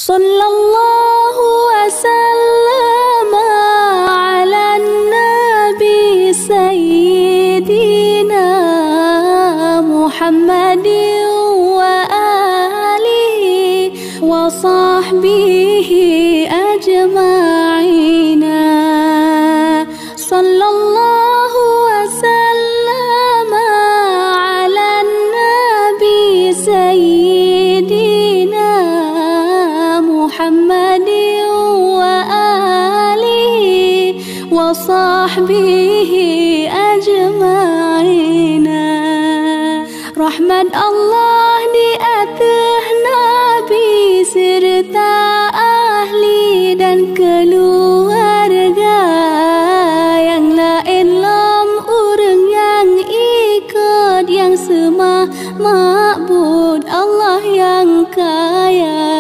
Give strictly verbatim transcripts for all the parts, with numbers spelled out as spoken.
Sallallahu wasallam ala nabi sayyidina Muhammadin wa alihi wa sahbihi ajma'ina. Sallallahu wasallam ala nabi sayyidina Muhammadin wa alihi wa sahbihi ajma'ina. Rahmat Allah di ateueh Nabi serta ahli dan keluarga. Nyang laén lom ureuëng nyang ikot, nyang seumah ma'bud Allah nyang kaya.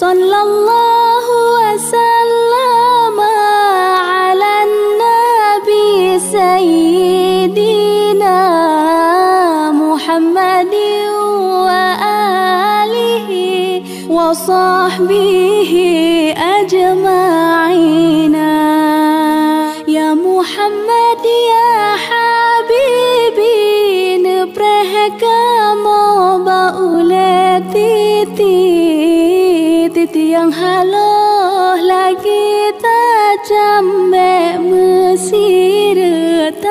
Sallallahu wasallam ala nabi sayyidina Muhammadin wa alihi wa sahbihi ajma'ina. Ya Muhammad, ya Habibi, neupreh kamoe bak ulée titi, titi nyang haloh lagi tajam bék meusireut.